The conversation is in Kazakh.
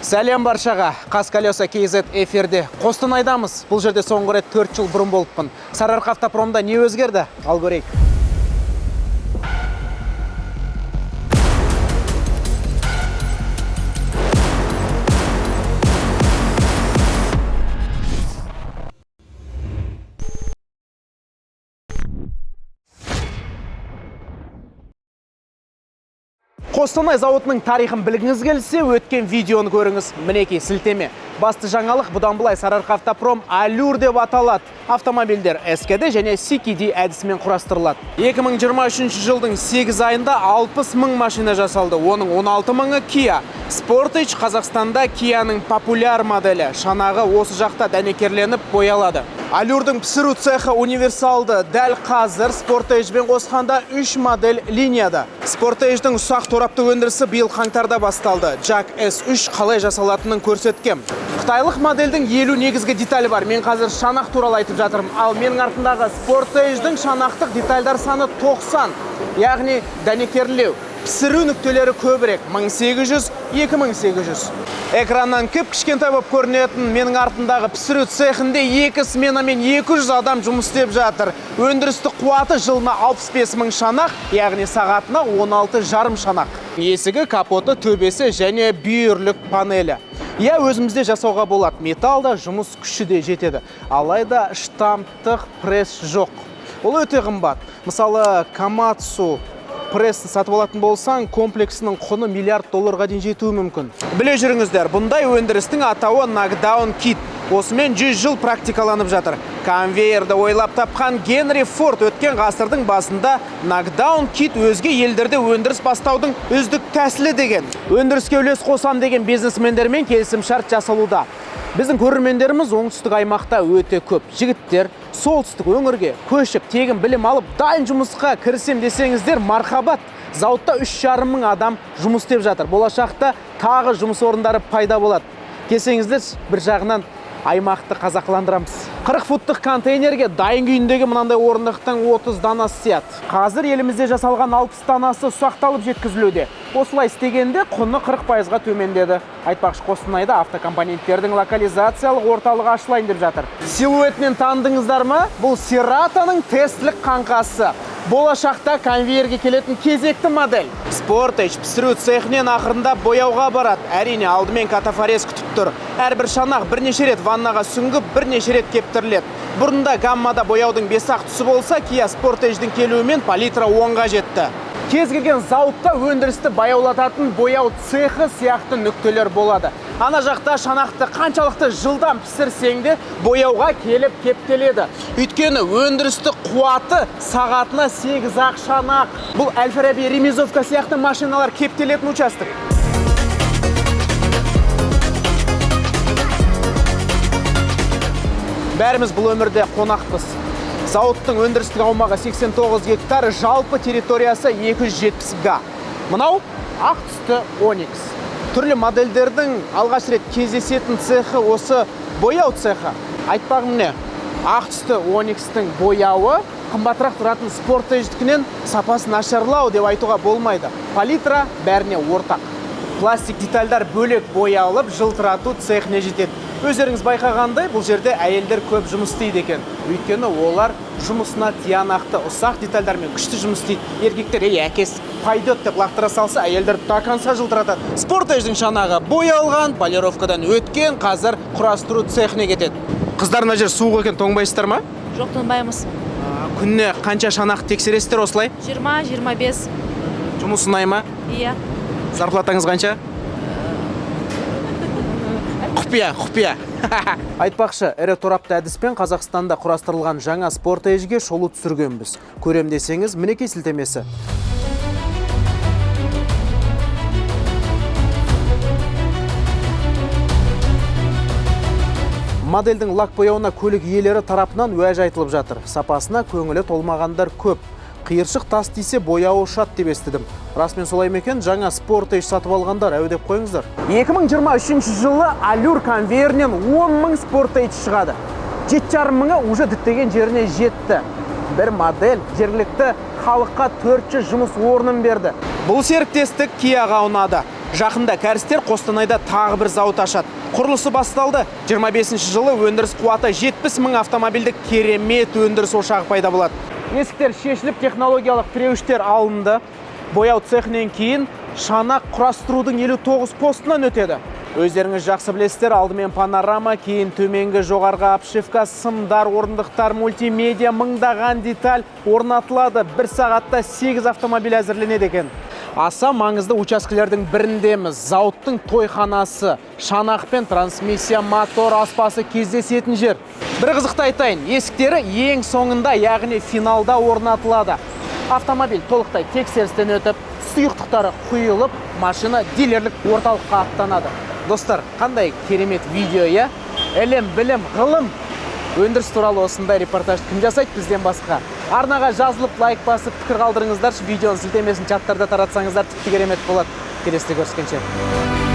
Сәлем баршаға. Қаз Колеса KZ эфирде. Қостанайдамыз. Бұл жерде соңғы рет 4 жыл бұрын болыппын. Сарыарқа автопромда не өзгерді? Ал көрейік. Қостанай зауытының тарихын білгіңіз келсе, өткен видеоны көріңіз. Мінекей сілтеме. Басты жаңалық бұдан былай Сарыарқа автопром Алюр деп аталады. Автомобильдер СКД және CKD әдісімен құрастырылады. 2023 жылдың 8 айында 60 мың машина жасалды. Оның 16 мыңы Kia. Sportage Қазақстанда Kia-ның популяр моделі. Шанағы осы жақта дәнекерленіп боялады. Алюрдің пісіру цехы универсалды. Дәл қазір Sportage'бен қосқанда 3 модель линияда. Sportage'дің ұсақ торапты өндірісі биыл қаңтарда басталды. Jack S3 қалай жасалатынын көрсеткем. Қытайлық модельдің 50 негізгі деталі бар. Мен қазір шанақ туралы айтып жатырмын. Ал менің артымдағы Sportage'дің шанақтық детальдар саны 90. Яғни дәнекерлеу, пісіру нүктелері көбірек 1800, 2800. Экраннан кіп кішкентай болып көрінетін менің артымдағы пісіру цехінде екі сменамен 200 адам жұмыс істеп жатыр. Өндірістік қуаты жылына 65 мың шанақ, яғни сағатына 16,5 шанақ. Есігі, капоты, төбесі және бүйірлік панелі. Иә, өзімізде жасауға болады. Металл да, жұмыс күші де жетеді. Алайда штамптық пресс жоқ. Ол өте қымбат. Мысалы, Камацу прессін сатып алатын болсаң, комплексінің құны миллиард долларға дейін жетуі мүмкін. Біле жүріңіздер, бұндай өндірістің атауы Knockdown Kit. Осымен 100 жыл практикаланып жатыр. Конвейерді ойлап тапқан Генри Форд өткен ғасырдың басында Knockdown Kit өзге елдерде өндіріс бастаудың үздік тәсілі деген. Өндіріске үлес қосам деген бизнесмендермен келісімшарт жасалуда. Біздің көрермендеріміз оңтүстік аймақта өте көп. Жігіттер солтүстік өңірге көшіп, тегін білім алып, дайын жұмысқа кірісем десеңіздер, мархабат. Зауытта 3,5 мың адам жұмыс істеп жатыр. Болашақта тағы жұмыс орындары пайда болады. Келсеңіздер, бір жағынан аймақты қазақыландырамыз. 40 футтық контейнерге дайын күйіндегі мынандай орындықтың 30 данасы сияды. Қазір елімізде жасалған 60 данасы ұсақталып жеткізілуде. Осылай істегенде құны 40%-ға төмендеді. Айтпақшы, Қостанайда автокомпоненттердің локализациялық орталығы ашылайын деп жатыр. Силуэтінен таныдыңыздар ма? Бұл Сиратаның тестлік қаңқасы. Болашақта конвейерге келетін кезекті модель. Sportage пісіру цехінен ақырындап бояуға барады. Әрине, алдымен катафорез күтіп тұр. Әрбір шанақ бірнеше рет ваннаға сүңгіп, бірнеше рет кептіріледі. Бұрында гаммада бояудың 5-ақ түсі болса, Kia Sportage'дің келуімен палитра 10-ға жетті. Кез келген зауытта өндірісті баяулататын бояу цехы сияқты нүктелер болады. Ана жақта шанақты қаншалықты жылдам пісірсең де бояуға келіп кептеледі. Өйткені өндірістік қуаты сағатына 8-ақ шанақ. Бұл Әл-Фараби Ремизовка сияқты машиналар кептелетін участок. Бәріміз бұл өмірде қонақпыз. Зауыттың өндірістік аумағы 89 гектар, жалпы территориясы 270 га. Мынау ақ түсті Onix. Түрлі модельдердің алғаш рет кездесетін цехы осы бояу цехы. Айтпағым не? Ақ түсті Onixтің бояуы қымбатырақ тұратын Sportage'дікінен сапасы нашарлау деп айтуға болмайды. Палитра бәріне ортақ. Пластик детальдар бөлек боялып, жылтырату цехіне жетеді. Өздеріңіз байқағандай, бұл жерде әйелдер көп жұмыс істейді екен. Өйткені олар жұмысына тиянақты ұсақ детальдармен күшті жұмыс істейді. Еркектер, ей, әкес, пойдет деп лақтыра салса, әйелдер до конца жылтыратады. Sportage'дің шанағы боялған, полировкадан өткен, қазір құрастыру цехіне кетеді. Қыздар, мына жер суық екен, тоңбайсыздар ма? Жоқ, тоңбаймыз. Күніне қанша шанақ тексересіздер осылай? 20-25. Жұмыс ұнай ма? Иә. Зарплатаңыз қанша? Құпия, құпия. Айтпақшы, ірі торапты әдіспен Қазақстанда құрастырылған жаңа Sportage'ге шолу түсіргенбіз. Көрем десеңіз, мінекей сілтемесі. Модельдің лак бояуына көлік иелері тарапынан уәж айтылып жатыр. Сапасына көңілі толмағандар көп. Қиыршық тас тисе бояуы ұшады деп естідім. Расымен солай ма екен? Жаңа Sportage сатып алғандар әу деп қойыңыздар. 2023 жылы Алюр конвейерінен 10 мың Sportage шығады. 7,5 мыңы уже діттеген жеріне жетті. Бір модель жергілікті халыққа 400 жұмыс орнын берді. Бұл серіктестік Kia-ға ұнады. Жақында кәрістер Қостанайда тағы бір зауыт ашады. Құрылысы басталды. 25 жылы өндіріс қуаты 70 мың автомобильдік керемет өндіріс ошағы пайда болады. Есіктер шешіліп, технологиялық тіреуіштер алынды. Бояу цехінен кейін шанақ құрастырудың 59 постынан өтеді. Өздеріңіз жақсы білесіздер, алдымен панорама, кейін төменгі жоғарғы обшивка, сымдар, орындықтар, мультимедиа, мыңдаған деталь орнатылады. Бір сағатта 8 автомобиль әзірленеді екен. Аса маңызды учаскелердің біріндеміз. Зауыттың тойханасы, шанақ пен трансмиссия, мотор аспасы кездесетін жер. Бір қызықты айтайын, есіктері ең соңында, яғни финалда орнатылады. Автомобиль толықтай тексерістен өтіп, сұйықтықтары құйылып, машина дилерлік орталыққа аттанады. Достар, қандай керемет видео, иә? Ілім, білім, ғылым. Өндіріс туралы осындай репортаж кім жасайды бізден басқа? Арнаға жазылып, лайк басып, пікір қалдырыңыздаршы, видеоның сілтемесін чаттарда таратсаңыздар тіпті керемет болады. Келесіде көріскенше.